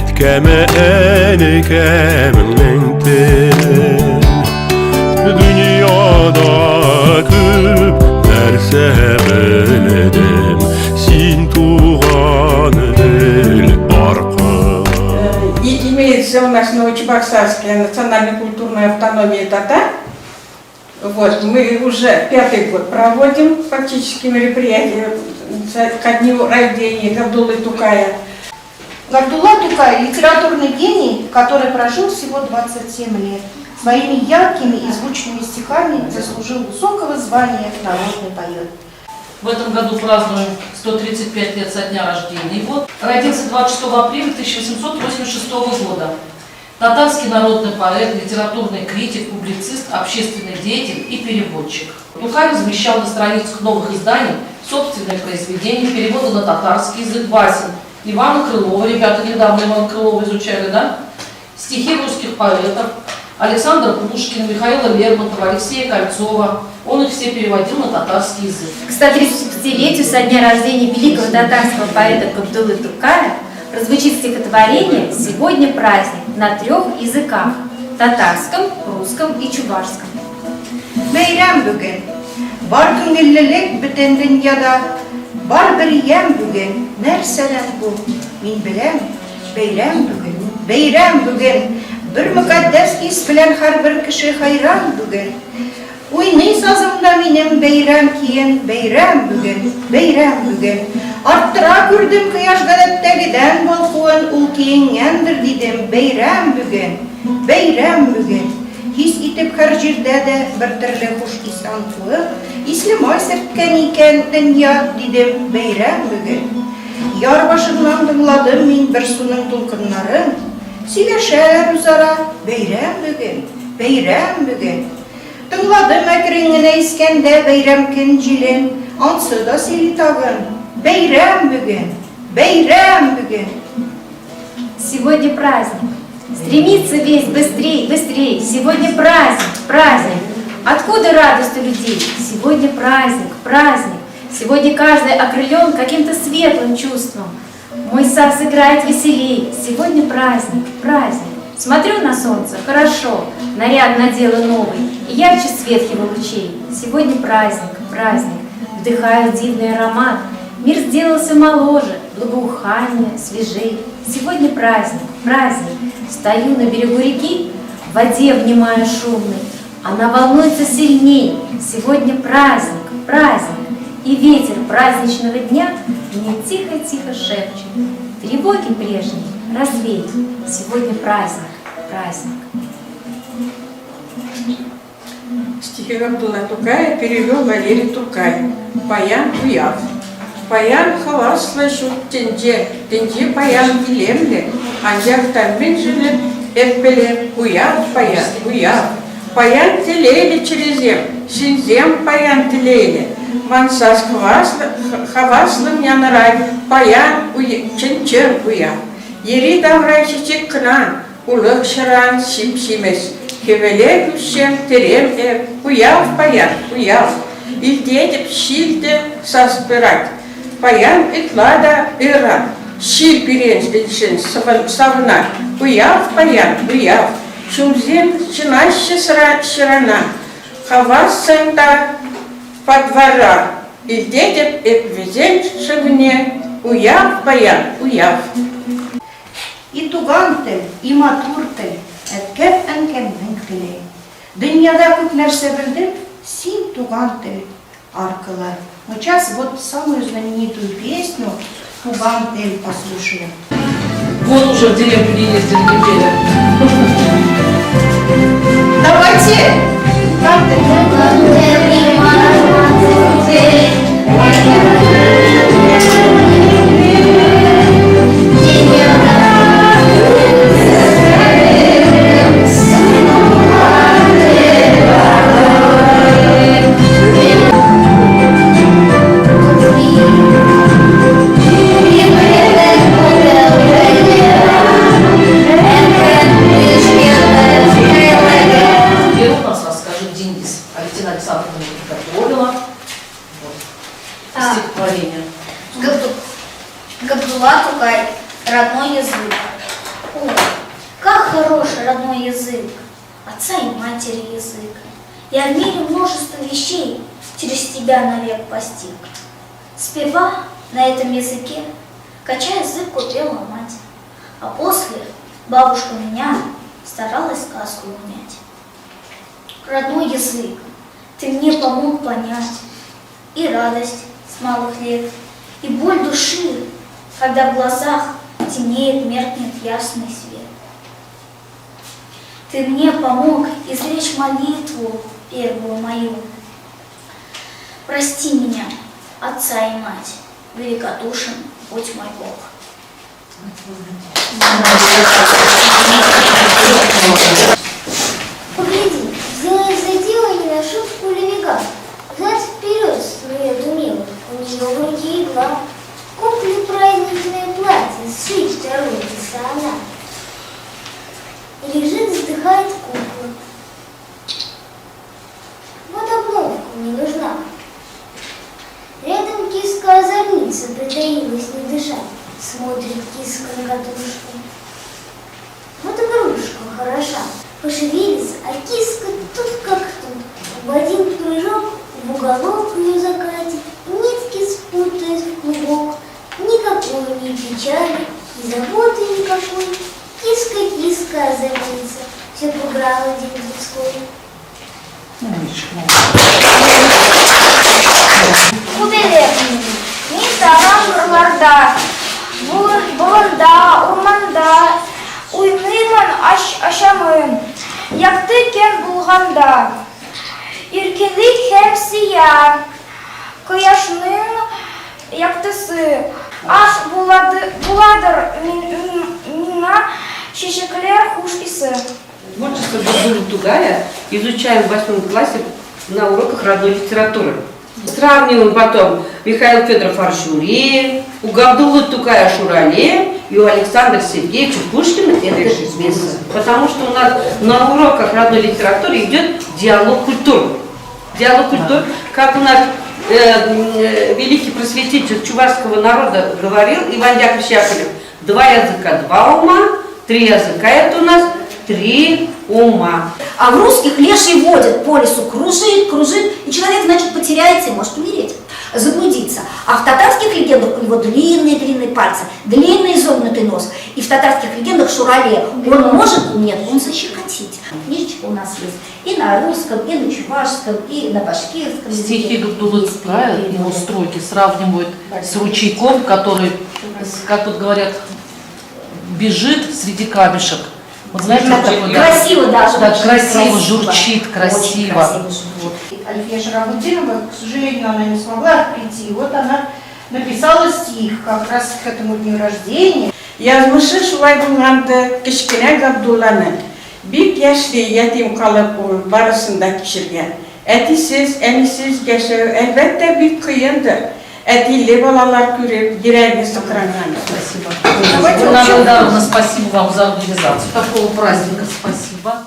Әткәме әнкәмнең тел. Дөньяда күп нәрсә белдем, син туган тел аркылы. И имеется у нас Новочебоксарская национально-культурная автономия татар. Вот, мы уже пятый год проводим фактически мероприятия ко дню рождения Габдуллы Тукая. Габдулла Тукай – литературный гений, который прожил всего 27 лет. Своими яркими и звучными стихами заслужил высокого звания «Народный поэт». В этом году празднуем 135 лет со дня рождения его. Родился 26 апреля 1886 года. Татарский народный поэт, литературный критик, публицист, общественный деятель и переводчик. Тукай размещал на страницах новых изданий собственные произведения, переводы на татарский язык басен Ивана Крылова, ребята недавно Ивана Крылова изучали, да? Стихи русских поэтов, Александра Пушкина, Михаила Лермонтова, Алексея Кольцова. Он их все переводил на татарский язык. К 135-летию со дня рождения великого татарского поэта Габдуллы Тукая прозвучит стихотворение «Сегодня праздник» на трех языках – татарском, русском и чувашском. Бәйрәм бүген. Бар күңеллелек бөтен дөньяда. Бар бер ямь бүген. Нәрсәдән бу? Мин беләм. Бәйрәм бүген. Бәйрәм бүген. Бер мөкатдәс хис белән һәрбер кеше хәйран бүген. Уйный сазымда минем бәйрәм киен, Бәйрәм бүген, бәйрәм бүген. Арттыра күрдем кояш гадәттәгедән балкуын, Ул киенгәндер, дидем, бәйрәм бүген, бәйрәм бүген. Хис итеп һәр җирдә дә бер төрле хуш ис аңкуын, Исле май сөрткән икән дөнья, дидем, бәйрәм бүген. Яр башыннан тыңладым мин бер суның дулкыннарын, Сөйләшәләр үзара, бәйрәм бүген, бәйрәм бүген. Тыңладым әкрен генә искәндә бәйрәм көн җилен, Ансы да сөйли тагын, бәйрәм бүген, бәйрәм бүген. Сегодня праздник. Стремится весь быстрей, быстрей. Сегодня праздник, праздник. Откуда радость у людей? Сегодня праздник, праздник. Сегодня каждый окрылен каким-то светлым чувством. Мой саз играет веселей. Сегодня праздник, праздник. Смотрю на солнце, хорошо, наряд надела новый, и ярче свет его лучей. Сегодня праздник, праздник. Вдыхаю дивный аромат. Мир сделался моложе, благоуханнее, свежей. Сегодня праздник, праздник. Стою на берегу реки, в воде внимаю шумной. Она волнуется сильней. Сегодня праздник, праздник. И ветер праздничного дня мне тихо-тихо шепчет. Тревоги прежние развей. Сегодня праздник, праздник. Стихи Габдулла Тукая перевел Валерий Туркай. Паян уяв. Паян хаваслӑ ҫут тӗнче, тӗнче паян илемлӗ, анчах та мӗншӗн эп пӗлем, уяв паян, уяв. Паян телейлӗ чӗресем, ҫынсем паян телейлӗ. Ман сас хаваслӑн янӑрать, паян чӑн-чӑн уяв. Йӗри-тавра чечек кӑна, Улӑх-ҫӑран ҫип-ҫимӗс, хӗвеле кӳршем тӗрем эп, уяв паян, уяв. Илтетӗп ҫил те сас пырать, паян ытла та ыран. Ҫил пирӗншӗн савӑнать, уяв паян, уяв. Ҫулсем чӑнаҫҫӗ ҫырана, хавассӑн та патвара. Илтетӗп эп вӗсен шывне, уяв паян, уяв. И туган тел, и матур тел, әткәм-әнкәмнең теле. Дөньяда күп нәрсә белдем, син туган тел аркылы. Но сейчас вот самую знаменитую песню Туган тел послушаем. Год уже в деревню не ездили неделю. Давайте! Туган тел. Туган тел, и матур тел. Первый у нас расскажет Денис. Алевтина Александровна подготовила. Вот. Стихотворение. Габдулла Тукай. Родной язык. О, как хорош родной язык, отца и матери язык. Я в мире множество вещей через тебя навек постиг. Сперва на этом языке, качая язык, пела мать, а после бабушка меня старалась сказку унять. Родной язык, ты мне помог понять и радость с малых лет, и боль души, когда в глазах темнеет, меркнет ясный свет. Ты мне помог изречь молитву первую мою. Прости меня, отца и мать, великодушен будь мой Бог. Погляди, взялась за дело не на шутку левика. Взад вперед снует умело, у нее в руке игла. Куплю праздничное платье, сшить торопится она. Лежит, вздыхает кукла. Вот обновка мне нужна. Рядом киска-озорница притаилась, не дыша. Смотрит киска на катушку. Вот игрушка хороша. Пошевелится, а киска тут как тут. В один прыжок в уголок ее закатит, нитки спутает в клубок. Никакой ни печали, ни заботы никакой. Киска, киска озорница, все побрала день людской. Күбәләк мин саран кырларда, болында, урманда уйныймын, ашамын. Якты көн булганда, иркенлек һәм сөям. Кояшның яктысы аш буладыр миңа чәчәкләр хуш исе. Творчество Габдуллы Тукая изучаем в восьмом классе на уроках родной литературы. Сравниваем потом Михаил Федоров Аршури, у Габдуллы Тукая Шурале и у Александра Сергеевича Пушкина это пьеса. Потому что у нас на уроках родной литературы идет диалог культур. Диалог культур, как у нас великий просветитель чувашского народа говорил Иван Яковлевич Яковлев, два языка, два ума, три языка это у нас три ума. А в русских леший водит по лесу, кружит, кружит, и человек, значит, потеряется и может умереть, заблудиться. А в татарских легендах у него длинные-длинные пальцы, длинный изогнутый нос. И в татарских легендах Шурале он может, нет, он защекотить. Книжечка у нас есть и на русском, и на чувашском, и на башкирском языке. Стихи Габдуллы Тукая, его строки сравнивают с ручейком, который, как вот говорят, бежит среди камешек. Вот знаете, Так такой, да. красиво даже. Так очень красиво журчит, Очень красиво. красиво журчит. Альфия Шарабутдинова, к сожалению, она не смогла прийти. Вот она написала стих как раз к этому дню рождения. Язмышы шулай булганды кечкенә Габдулланың. Бик яшьли ятим калып ул барысын да кичергән. Әтисез, әнисез яшәү әлбәттә бик кыендыр. Әтиле балалар күреп, йөрәге сыкранган. Спасибо. Давайте Гульнара вообще- Илдаровна, спасибо вам за организацию такого праздника. Спасибо.